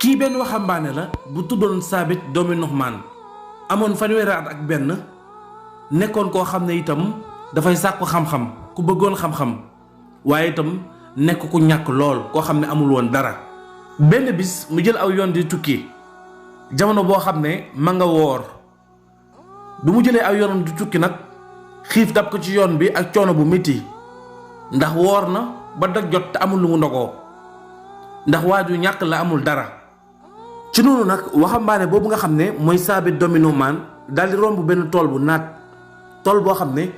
kii benn waxambaane la bu tuddoon Saabit doomi Nuxmaan amoon fanweeri at ak benn nekkoon koo xam ne itam dafay sàkku xam-xam ku bëggoon xam-xam waaye itam nekk ku ñàkk lool koo xam ne amul woon dara. benn bis mu jël aw yoon di tukki jamono boo xam ne ma nga woor bi mu jëlee aw yoon di tukki nag xiif dab ko ci yoon bi ak coono bu metti ndax woor na ba dog jot te amul lu mu ndogoo ndax waaju ñàkk la amul dara. ci noonu nag waxambaane boobu nga xam ne mooy Saabit doomi Nuxmaan daal di romb benn tool bu naat tool boo xam ne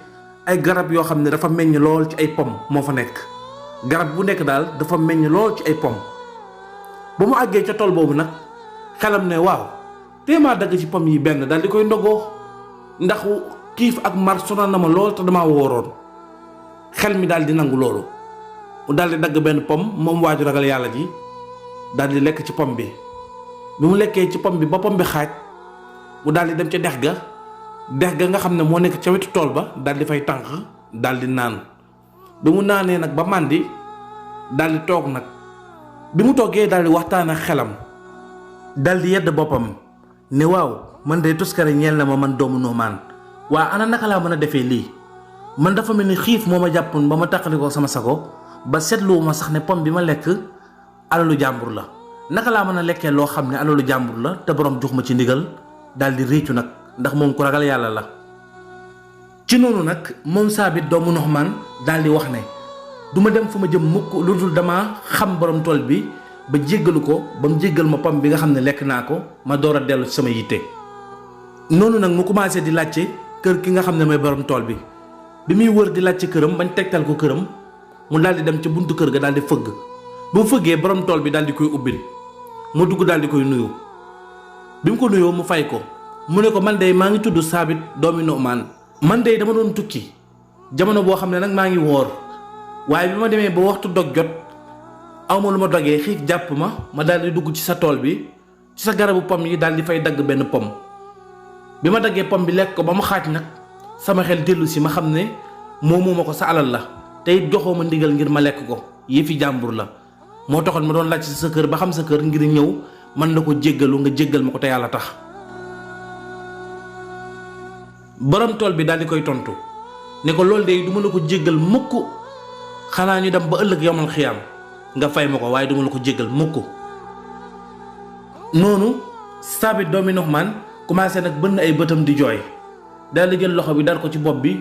ay garab yoo xam ne dafa meññ lool ci ay pom moo fa nekk garab bu nekk daal dafa meññ lool ci ay pom. ba mu àggee ca tool boobu nag xelam ne waaw téemaa dagg ci pom yi benn daal di koy ndogoo ndax xiif ak mar sonal na ma lool te damaa wooroon xel mi daal di nangu loolu mu daal di dagg benn pom moom waaju ragal yàlla ji daal di lekk ci pom bi mu lekkee ci pom bi ba pom bi xaaj mu daal di dem ca dex ga nga xam ne moo nekk ca wetu tool ba daal di fay tànq daal di naan bi mu naanee nag ba màndi daal di toog nag bi mu toogee daal di waxtaan ak xelam daal di yedd boppam ne waaw man de tuskare ñeel na ma man doomu Nuxmaan waa ana naka laa mën a defee lii man dafa mel ni xiif moo ma jàppoon ba ma taqali ko sama sago ba seetluwu ma sax ne pom bi ma lekk alalu jàmbur la naka laa mën a lekkee loo xam ne alalu jàmbur la te borom jox ma ci ndigal daal di réccu nag ndax moom ku ragal yàlla la. ci noonu nag moom Saabit doomu Nuxmaan daal di wax ne du ma dem fu ma jëm mukk lu dul dama xam borom tool bi ba jéggalu ko ba mu jéggal ma pom bi nga xam ne lekk naa ko ma door a dellu ci sama yitte. noonu nag mu commencé di laajte kër ki nga xam ne mooy borom tool bi muy wër di laajte këram bañ tegtal ko këram mu daal di dem ca buntu kër ga daal di fëgg bu mu fëggee borom tool bi daal di koy ubbil mu dugg daal di koy nuyu bi mu ko nuyoo mu fay ko mu ne ko man de maa ngi tudd Saabit doomi Nuxmaan man de dama doon tukki jamono boo xam ne nag maa ngi woor waaye bi ma demee ba waxtu dog jot awma lu ma dogee xiif jàpp ma daal di dugg ci sa tool bi ci sa garabu pom yi daal di fay dagg benn pom bi ma daggee pom bi lekk ko ba mu xaaj nag sama xel dellu si ma xam ne moomuma ko sa alal la te it joxoo ma ndigal ngir ma lekk ko yëfi jàmbur la moo taxoon ma doon laaj ci sa kër ba xam sa kër ngir ñëw man la ko jéggalu nga jéggal ma ko te yàlla tax. borom tool bi daal di koy tontu ne ko loolu de du ma la ko jéggal mukk xanaa ñu dem ba ëllëg yomal xiyaam nga fay ma ko waaye du ma la ko jéggal mukk. noonu Saabit doomi Nuxmaan commencé nag bënn ay bëtam di jooy daal di jël loxo bi dar ko ci bopp bi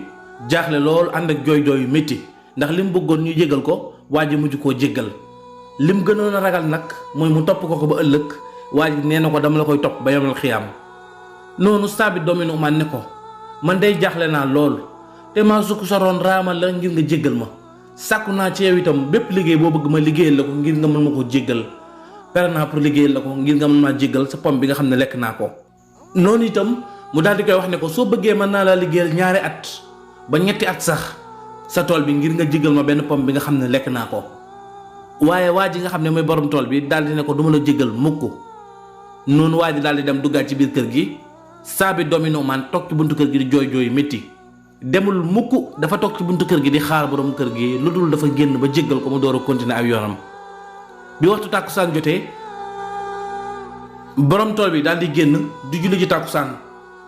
jaaxle loolu ànd ak jooy yu métti ndax li mu bëggoon ñu jéggal ko waa ji mujj koo jéggal. lim gënoon a ragal nag mooy mu topp ko ba ëllëg waa ji nee na ko dama la koy topp ba yomal xiyaam. noonu Saabit doomi Nuxmaan ne ko man day jaaxle naa lool te maa sukk soroon raamal la ngir nga jéggal ma sàkku naa ci yow itam bépp liggéey boo bëgg ma liggéeyal la ko ngir nga mën ma ko jéggal pare naa pour liggéeyal la ko ngir nga mën maa jéggal sa pom bi nga xam ne lekk naa ko. noonu itam mu daal di koy wax ne ko soo bëggee mën naa laa liggéeyal 2 at ba 3 at sax sa tool bi ngir nga jéggal ma benn pom bi nga xam ne lekk naa ko. waaye waa ji nga xam ne mooy borom tool bi daal di ne ko du ma la jéggal mukk. noonu waa ji daal di dem duggaat ci biir kër gi Saabit doomi Nuxmaan toog ci buntu kër gi di jooy métti demul mukk dafa toog ci buntu kër gi di xaar borom kër gi lu dul dafa génn ba jéggal ko mu door a continuer ak yoonam. bi waxtu tàkkusaan jotee borom tool bi daal di génn di julli ji tàkkusaan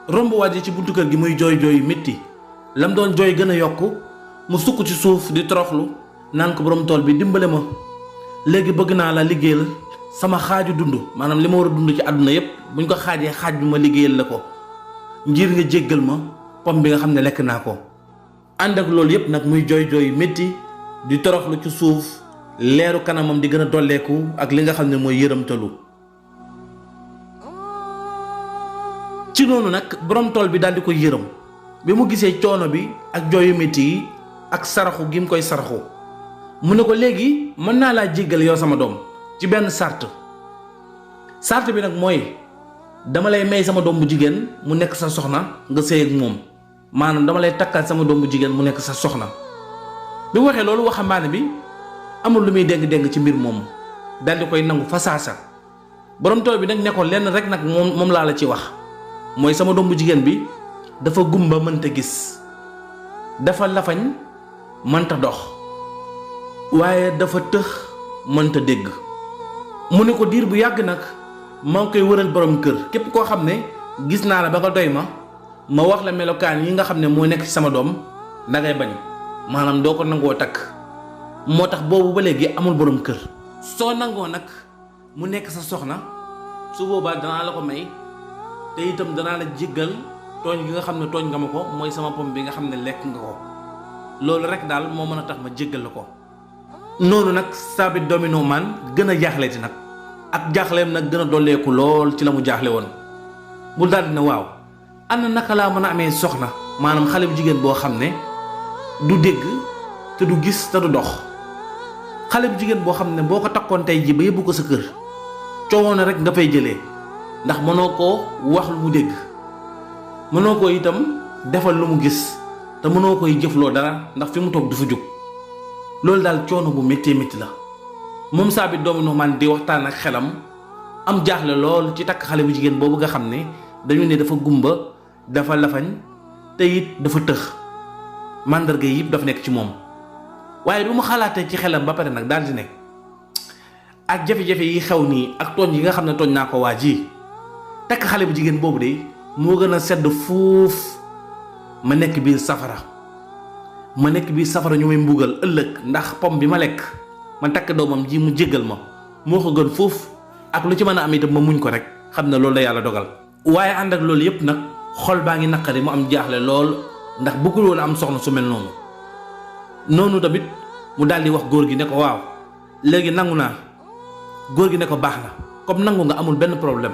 romb waa ji ci buntu kër gi muy jooy métti lam doon jooy gën a yokk mu sukk ci suuf di toroxlu naan ko borom tool bi dimbale ma léegi bëgg naa la liggéeyal sama xaaju dund maanaam li ma war a dund ci àdduna yépp buñ ko xaajee xaaj bi ma liggéeyal la ko ngir nga jéggal ma pom bi nga xam ne lekk naa ko. ànd ak loolu yépp nag muy jooy métti di toroxlu ci suuf leeru kanamam di gën a dolleeku ak li nga xam ne mooy yërëmtalu. ci noonu nag borom tool bi daal di koy yërëm bi mu gisee coono bi ak jooyu métti yi ak saraxu gi mu koy saraxu mu ne ko léegi mën naa laa jéggal yow sama doom ci benn sart bi nag mooy dama lay may sama doom bu jigéen mu nekk sa soxna nga sëy ak moom maanaam dama lay takkal sama doom bu jigéen mu nekk sa soxna. bi mu waxee loolu waxambaane bi amul lu muy dégg ci mbir moom daal di koy nangu fa saasa borom tool bi nag ne ko lenn rek nag moom laa la ci wax mooy sama doom bu jigéen bi dafa gumba mënta gis dafa lafañ mënta dox waaye dafa tëx mënta dégg. mu ne ko diir bu yàgg nag maa ngi koy wëral borom kër képp koo xam ne gis naa la ba nga doy ma wax la melokaan yi nga xam ne moo nekk ci sama doom dangay bañ maanaam doo ko nangoo takk moo tax boobu ba léegi amul borom kër. soo nangoo nag mu nekk sa soxna su boobaa danaa la ko may te itam danaa la jéggal tooñ gi nga xam ne tooñ nga ma ko mooy sama pom bi nga xam ne lekk nga ko loolu rek daal moo mën a tax ma jéggal la ko. noonu nag Saabit doomi Nu'maan gën a jaaxleeti nag ak jaaxleem nag gën a dolleeku lool ci la mu jaaxle woon mu daal di ne waaw ana naka laa mën a amee soxna maanaam xale bu jigéen boo xam ne du dégg te du gis te du dox xale bu jigéen boo xam ne boo ko takkoon tey ji ba yóbbu ko sa kër coowoon rek nga fay jëlee ndax mënoo koo wax lu mu dégg mënoo ko itam defal lu mu gis te mënoo koy jëfloo dara ndax fi mu toog du fa jóg loolu daal coono bu métti métti la moom Saabit doomu Nu'maan di waxtaan ak xelam am jaaxle lool ci takk xale bu jigéen boobu nga xam ne dañu ne dafa gumba dafa lafañ te it dafa tëx màndarga yi yëpp dafa nekk ci moom waaye bu mu xalaatee ci xelam ba pare nag daal di ne ak jafe-jafe yi xew nii ak tooñ yi nga xam ne tooñ naa ko waa ji takk xale bu jigéen boobu de moo gën a sedd fuuf ma nekk biir safara ñu may mbugal ëllëg ndax pom bi ma lekk ma takk doomam ji mu jéggal ma moo ko gën foofu ak lu ci mën a am itam ma muñ ko rek xam ne loolu la yàlla dogal. waaye ànd ak loolu yëpp nag xol baa ngi naqari mu am jaaxle lool ndax bëggul woon am soxna su mel noonu tamit mu daal di wax góor gi ne ko waaw léegi nangu naa góor gi ne ko baax na comme nangu nga amul benn problème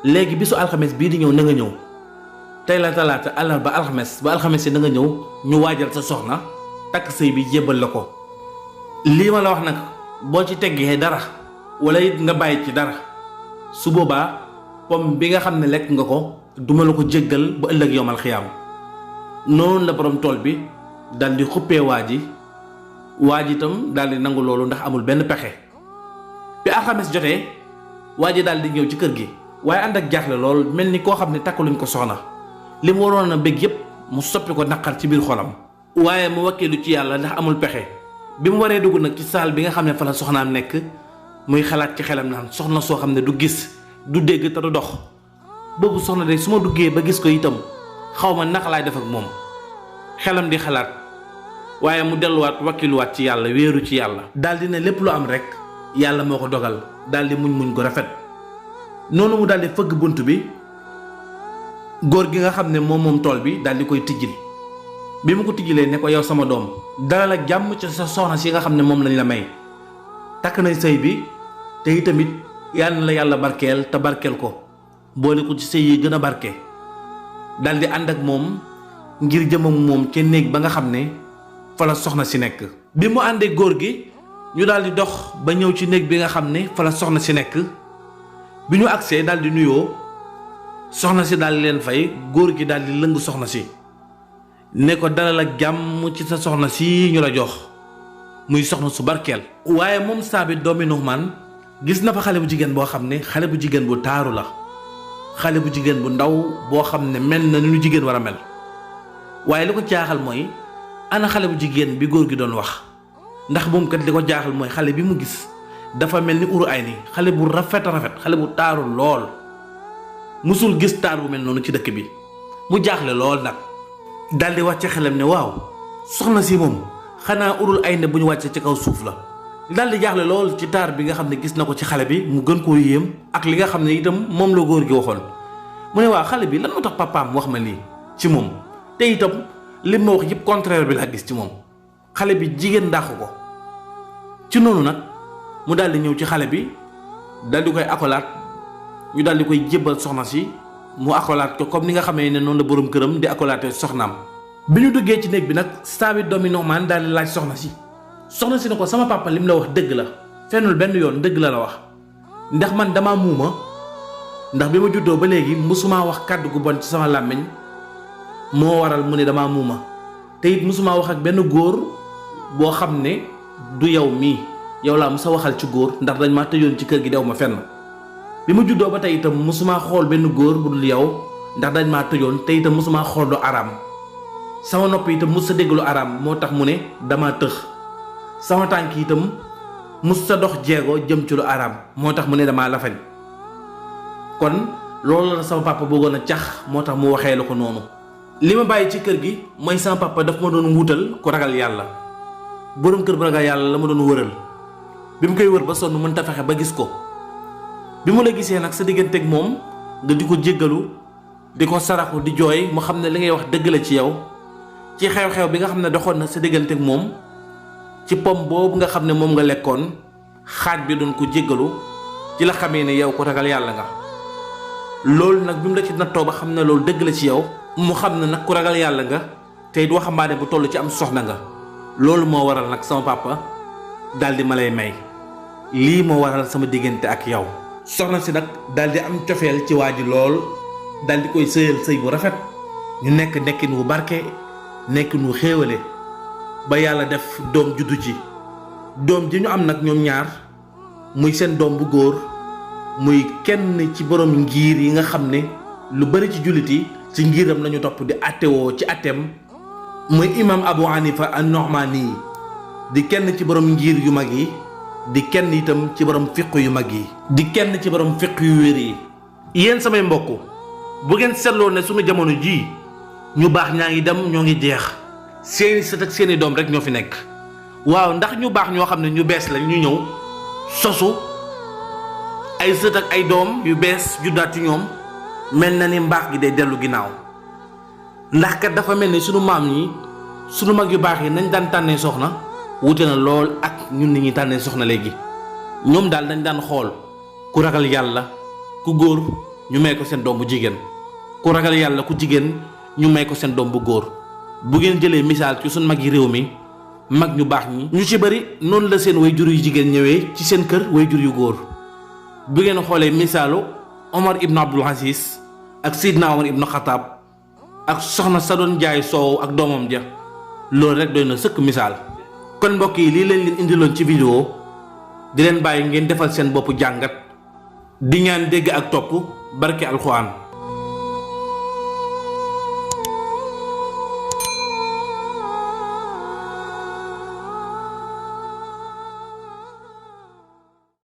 léegi bisu alxames bii di ñëw na nga ñëw tey la talaata àllarba alxames ba alxames yi na nga ñëw ñu waajal sa soxna takk sëy bi jébbal la ko. lii ma la wax nag boo ci teggee dara wala it nga bàyyi ci dara su boobaa pom bi nga xam ne lekk nga ko duma la ko jéggal ba ëllëg yowmal xiyaam. noonu la borom tool bi dal di xuppee waa ji itam daal di nangu loolu ndax amul benn pexe bi alxames jotee waa ji daal di ñëw ci kër gi waaye ànd ak jaaxle lool mel ni koo xam ne takkaluñ ko soxna li mu waroon a bëgg yépp mu soppi ko naqar ci biir xolam. waaye mu wakkeelu ci yàlla ndax amul pexe bi mu waree dugg nag ci saal bi nga xam ne fa la soxnaam nekk muy xalaat ci xelam naan soxna soo xam ne du gis du dégg te du dox boobu soxna de su ma duggee ba gis ko itam xaw ma naka laay def ak moom xelam di xalaat waaye mu delluwaat wakkiluwaat ci yàlla wéeru ci yàlla. daal di ne lépp lu am rek yàlla moo ko dogal daal di muñ ko rafet noonu mu daal di fëgg bunt bi góor gi nga xam ne moom tool bi daal di koy tijjil bi mu ko tijjilee ne ko yow sama doom dalal ak jàmm ci sa soxna si nga xam ne moom lañ la may takk nañ sëy bi te itamit yal na la yàlla barkeel te barkeel ko boole ko ci sëy yi gën a barke daal di ànd ak moom ngir jëm ak moom ca néeg ba nga xam ne fa la soxna si nekk. bi mu àndee góor gi ñu daal di dox ba ñëw ci néeg bi nga xam ne fa la soxna si nekk bi ñu agsee daal di nuyoo soxna si daal di leen fay góor gi daal di lëng soxna si ne ko dalal ak jàmm ci sa soxna si ñu la jox muy soxna su barkeel. waaye moom Saabit doomi Nu'maan gis na fa xale bu jigéen boo xam ne xale bu jigéen bu taaru la xale bu jigéen bu ndaw boo xam ne mel na ni lu jigéen war a mel waaye li ko jaaxal mooy ana xale bu jigéen bi góor gi doon wax ndax moom kat li ko jaaxal mooy xale bi mu gis dafa mel ni uru ay ni xale bu rafet xale bu taaru lool musul gis taar bu mel noonu ci dëkk bi mu jaaxle lool nag daal di wàcce xelam ne waaw soxna si moom xanaa urul ay ne bu ñu wàccee ci kaw suuf la daal di jaaxle lool ci taar bi nga xam ne gis na ko ci xale bi mu gën koo yéem ak li nga xam ne itam moom la góor gi waxoon mu ne waa xale bi lan moo tax papaam wax ma lii ci moom te itam li ma wax yëpp contraire bi laa gis ci moom xale bi jigéen dàqu ko ci noonu nag mu daal di ñëw ci xale bi daal di koy akolaat ñu daal di koy jébbal soxna si mu akolaat ko comme ni nga xamee ne noonu la borom këram di akolaatee soxnaam. bi ñu duggee ci néeg bi nag Saabit doomi Nu'maan daal di laaj soxna si ne ko sama papa lim la wax dëgg la fennul benn yoon dëgg la wax ndax man dama muuma ndax bi ma juddoo ba léegi mësumaa wax kàddu gu bon ci sama làmmiñ moo waral mu ne dama muuma te it mësumaa wax ak benn góor boo xam ne du yow mii yow laa mësa waxal ci góor ndax dañ maa tëjoon ci kër gi dew ma fenn bi ma juddoo ba tey itam mësumaa xool benn góor bu dul yow ndax dañ maa tëjoon te itam mësumaa xool lu araam sama nopp itam mës sa dégg lu araam moo tax mu ne dama tëx sama tànk itam mës sa dox jeego jëm ci lu araam moo tax mu ne damaa lafañ kon loolu la sama papa bëggoon a cax moo tax mu waxee la ko noonu. li ma bàyyi ci kër gi mooy sama papa daf ma doon wuutal ku ragal yàlla boroom kër bu ragal yàlla la ma doon wëral bi mu koy wër ba sonn mënta fexe ba gis ko bi mu la gisee nag sa digganteeg moom nga di ko jéggalu di ko saraxu di jooy mu xam ne li ngay wax dëgg la ci yow ci xew-xew bi nga xam ne doxoon na sa digganteeg moom ci pom boobu nga xam ne moom nga lekkoon xaaj bi doon ko jéggalu ci la xamee ne yow ko ragal yàlla nga. loolu nag bi mu la ci nattoo ba xam ne loolu dëgg la ci yow mu xam ne nag ku ragal yàlla nga te it waxambaane bu toll ci am soxna nga loolu moo waral nag sama papa daal di ma lay may lii moo waral sama diggante ak yow. soxna si nag daal di am cofeel ci waa ji lool daal di koy sëyal sëy bu rafet ñu nekk nekkin wu barke nekkin wu xéewale ba yàlla def doom juddu ci doom ji ñu am nag ñoom ñaar muy seen doom bu góor muy kenn ci borom ngir yi nga xam ne lu bari ci jullit yi ci ngiram lañu topp di attewoo ci atteem muy imam Abu Hanifa an-Nu'mani di kenn ci borom ngir yu mag yi di kenn itam ci borom fiq yu mag yi di kenn ci borom fiq yu wér yi. yéen samay mbokk bu ngeen seetloo ne sunu jamono jii ñu baax ñaa ngi dem ñoo ngi jeex seeni sët ak seeni doom rek ñoo fi nekk waaw ndax ñu baax ñoo xam ne ñu bees lañ ñu ñëw sosu ay sët ak ay doom yu bees juddaat ci ñoom mel na ni mbaax gi day dellu ginnaaw ndax kat dafa mel ni sunu maam yi sunu mag yu baax yi nañ daan tànnee soxna wute na lool ak ñun ni ñuy tànnee soxna léegi. ñoom daal dañ daan xool ku ragal yàlla ku góor ñu may ko seen doom bu jigéen ku ragal yàlla ku jigéen ñu may ko seen doom bu góor. bu ngeen jëlee misaal ci sunu mag yi réew mi mag ñu baax ñi ñu ci bari noonu la seen way jur yu jigéen ñëwee ci seen kër way jur yu góor. bu ngeen xoolee misaalu Omar ibn Abdul Aziz ak Seydina Omar ibn Khattab ak soxna sa doon jaay soow ak doomam ja loolu rek doy na sëkk misaal. kon mbokk yi lii leen indiloon ci vidéo di leen bàyyi ngeen defal seen bopp jàngat di ñaan dégg ak topp barke alxuraan.